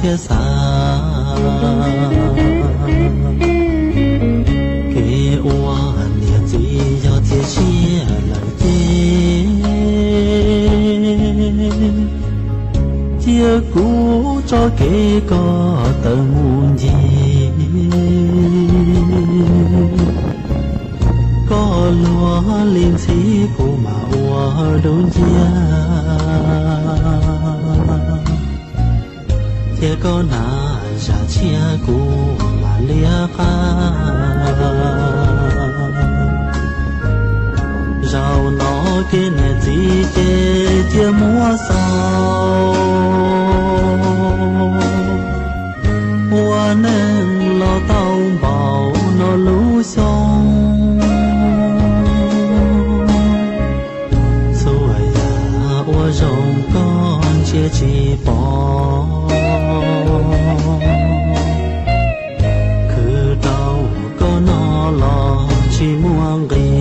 thiab xav. Kev ua niam txiv yog txias siab lawm ces cia kuv tso kev koj tawm mus ncig. Koj luag li ntxhi kuv mam ua dub nciab, thiab koj hnav zam tshiab kuv mam liab qab. Zaum no kev niam txiv ces cia muab xaus, ua neej los tau npaum no lub xyoo. Txhua yam ua zoo koj ntsia tsis pom, khwv rau koj no los tsis muaj nqis.